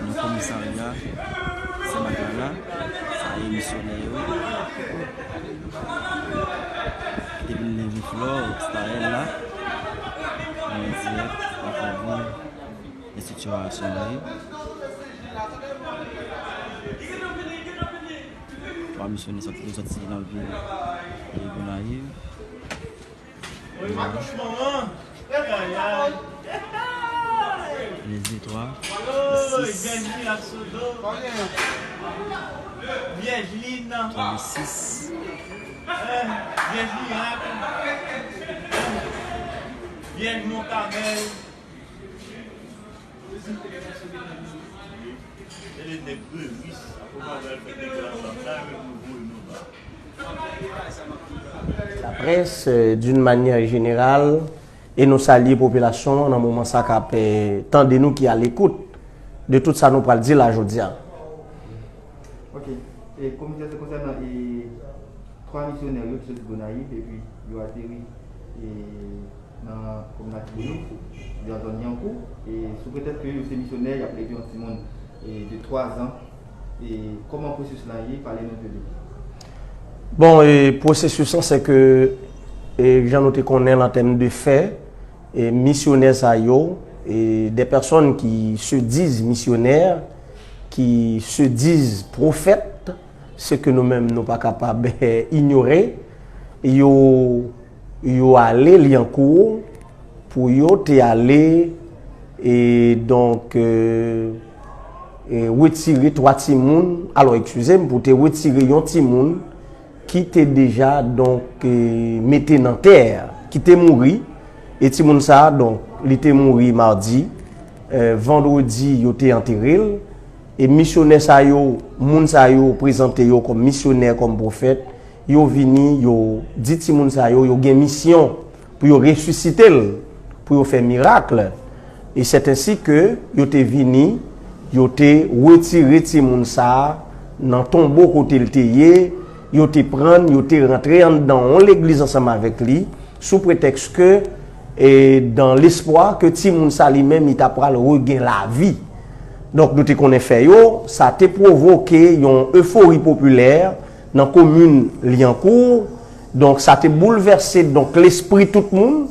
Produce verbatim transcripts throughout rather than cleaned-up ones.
Nan komisarya Sen Mak la, sa e misyonè yo ki te vin leve flò Staël la, an dirèk nan fòm enstitisyonèl la ye. Twa misyonè sòti, yo sòti nan vil Gonayiv. Leve twa, sis. Vyèj Lina. Twa, sis. Vyèj Mirak. Vyèj Mont Kamèl. La presse, euh, d'une manière générale, e nou salye popilasyon an nan moman sa k ap, euh, tande nou, ki a lekout de tout sa nou pral di la jodi a. Ok. E komite se konsènan e twa misyonè yo ki soti Gonayiv epi yo ateri e nan komin Latibonit, nan zòn Lyankou, e sou pretèks ke yo se misyonè, y ap leve yon timoun e de twa zan. E kòman pwosesis lan ye? Pale nou de li. Bon, e pwosesis lan, se ke, e jan nou te konnen l an tèm de fè, e misyonè sa yo, e des personnes qui se disent missionnaires, qui se disent prophètes, ce que nou menm nou pa kapab inyore, yo yo ale Lyankou pou yo te ale, e donk, e, e, retire twa timoun, alò, eskize m, pou te retire yon timoun ki te deja, donk, e, mete nan tè, ki te mouri, e timoun sa a, donk, li te mouri madi, e, vandredi, yo te antere l, e misyonè sa yo, moun sa yo prezante yo kòm misyonè, kòm pwofèt, yo vini, yo di timoun sa yo, yo gen misyon pou yo resisite l, pou yo fè mirak. E sèt ensi ke yo te vini, yo te retire timoun sa a nan tonbo kote l te ye, yo te pran l, yo te rantre anndan yon legliz ansanm avèk li, sou pretèks ke, e dan lespwa ke timoun sa li menm, li ta pral regen lavi. Donk, nou te konnen fè yo, sa te pwovoke yon efori popilè nan komin Lyankou. Donk, sa te boulvèse, donk, lespri tout moun,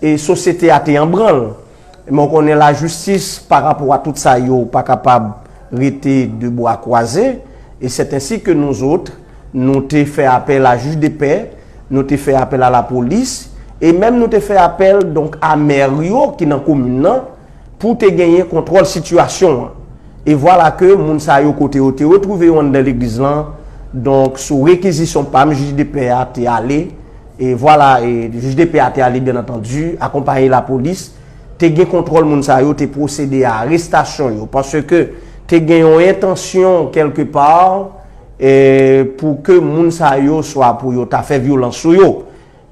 e sosyete a te an branl. Men w konnen lajistis, pa rapò a tout sa, yo pa kapab rete de bra kwaze, e sèt ensi ke nou zòt, nou te fè apèl a jij de pè, nou te fè apèl a lapolis, e menm nou te fè apèl, donk, a mè yo ki nan komin nan, pou te genyen kontwòl sitiyasyon an. E vwala ke moun sa yo, kote yo te retwouve yo anndan legliz lan, donk, sou rekizisyon pa m, jij de pè a te ale, e vwala, e jij de pè a te ale, byen antandi, akonpaye lapolis, te gen kontwòl moun sa yo, te pwosede a arestasyon yo, paske te gen yon entansyon kèlkepa, e pou ke moun sa yo, swa pou yo ta fè vyolans sou yo.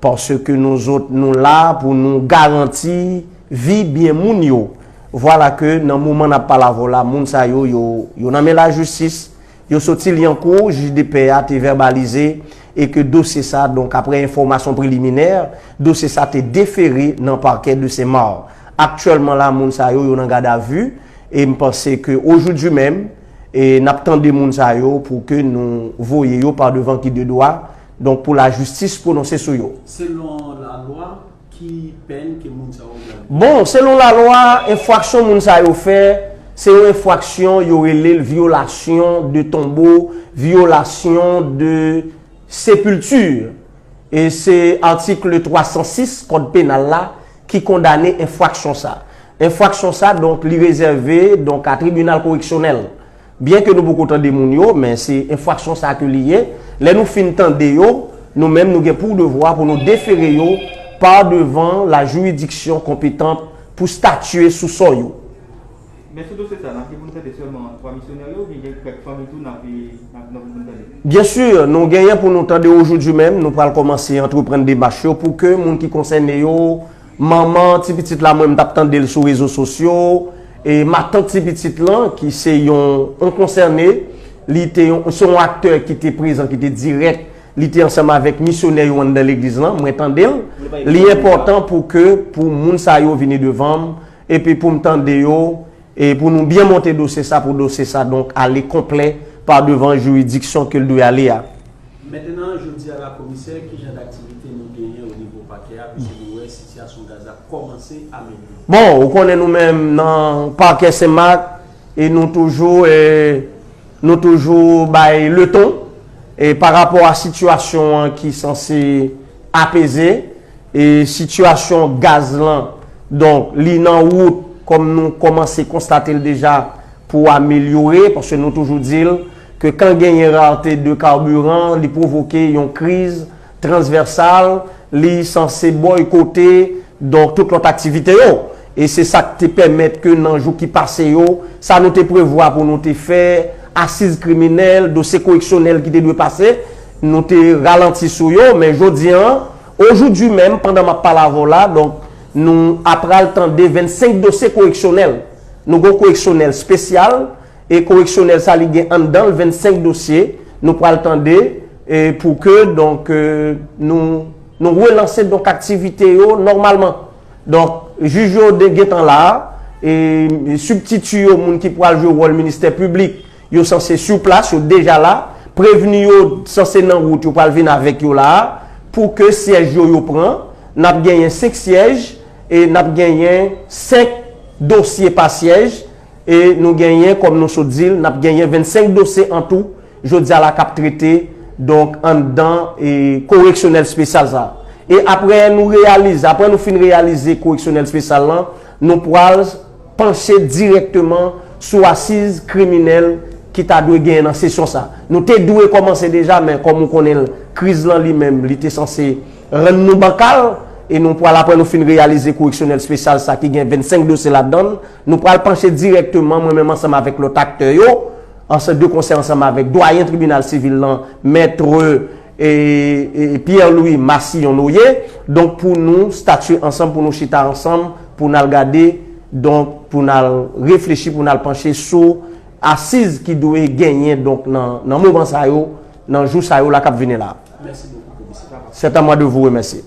Paske nou zòt, nou la pou nou garanti vi byen moun yo. Vwala ke nan moman n ap pale avè w la, moun sa yo, yo, yo nan men lajistis, yo soti Lyankou, jij de pè a te vèbalize, e ke dosye sa, donk, aprè enfòmasyon preliminè, dosye sa te defere nan pakè de Senmak. Aktyèlman la, moun sa yo, yo nan gadavi, e m panse ke ojoudwi menm, e n ap tande moun sa yo pou ke nou voye yo pa devan ki de dwa, donk, pou lajistis pwononse sou yo. Selon lalwa, ki pèn ke moun sa yo pral gen? Bon, selon lalwa, enfraksyon moun sa yo fè, se yon enfraksyon, yo rele l vyolasyon de tonbo, vyolasyon de sepilti. E se atik twa san sis kòd penal la ki kondane enfraksyon sa. Enfraksyon sa, donk, li rezève, donk, a tribinal koreksyonèl. Byen ke nou poko tande moun yo, men se enfraksyon sa ke li ye. Lè nou fin tande yo, nou menm nou gen pou devwa pou nou defere yo pa devan la jiridiksyon konpetan pou statye sou sò yo. Men sou dosye sa, n ap gen pou n tande sèlman twa misyonè yo, oubyen gen kèk fanmi tou n ap, n ap, n ap gen pou n tande? Byen si, nou genyen pou nou tande ojoudwi menm, nou pral kòmanse antreprann demach yo pou ke moun ki konsène yo, manman ti pitit la, mwen m t ap tande l sou rezo sosyo, e matant ti pitit lan, ki se yon, yon konsène, li te yon, se yon aktè ki te prezan, ki te dirèk, li te ansanm avèk misyonè yo anndan legliz lan, mwen tande l. Li enpòtan pou ke, pou moun sa yo vini devan m, epi pou m tande yo, E pou nou byen monte dosye sa, pou dosye sa, donk, ale konplè pa devan jiridiksyon ke l dwe ale a. Mentenan, jodi a la, Komisè, ki jan d aktivite nou genyen o nivo pakè a, piske nou wè sitiyasyon gaz la kòmanse amelyore? Bon, ou konnen nou menm nan pakè Senmak, e nou toujou, e, nou toujou bay leton, e, pa rapò a sitiyasyon an ki sanse apeze, e sitiyasyon gaz lan, donk, li nan wout, kòm nou kòmanse konstate l deja, pou amelyore, paske nou toujou di l ke kan genyen rarte de kabiran, li pwovoke yon kriz transvèsal, li sanse bòykote, donk, tout lòt aktivite yo. E se sa k te pèmèt ke nan jou ki pase yo, sa nou te prevwa pou nou te fè, asiz kriminèl, dosye koreksyonèl ki te dwe pase, nou te ralanti sou yo, men jodi an, ojoudwi menm, pandan m ap pale avè w la, donk, nou apral tande vennsenk dosye koreksyonèl. Nou gen yon koreksyonèl espesyal, e koreksyonèl sa li gen anndan l vennsenk dosye, nou pral tande, e pou ke, donk, e, nou, nou relanse, donk, aktivite yo nòmalman. Donk, jij yo de, gentan la, e sibtiti yo, moun ki pral jwe wòl ministè piblik, yo sanse sou plas, yo deja la, prevni yo sanse nan wout, yo pral vin avèk yo la, pou ke syèj yo, yo pran, n ap genyen senk syèj, e n ap genyen senk dosye pa syèj, e nou genyen, kòm nou sot di l, n ap genyen vennsenk dosye an tou, jodi a la k ap trete, donk, anndan, e, koreksyonèl espesyal sa. E apre nou reyalize, apre nou fin reyalize koreksyonèl espesyal lan, nou pral panche dirèkteman sou asiz kriminèl ki ta dwe genyen nan sesyon sa. Nou te dwe kòmanse deja, men kòm ou konnen l, kriz lan li menm, li te sanse rann nou bankal, e nou pral, apre nou fin reyalize koreksyonèl espesyal sa ki gen vennsenk dosye ladan l, nou pral panche dirèkteman, mwen menm ansanm avèk lòt aktè yo, ansanm de konsè ansanm avèk dwayen tribinal sivil lan, mèt, e, e, Pierre Louis Massillon Noyer, donk, pou nou statye ansanm, pou nou chita ansanm, pou n al gade, donk, pou n al reflechi, pou n al panche sou asiz ki dwe genyen, donk, nan, nan moman sa yo, nan jou sa yo la k ap vini la. Mèsi bokou, Komisè. C'est à moi de vous remercier.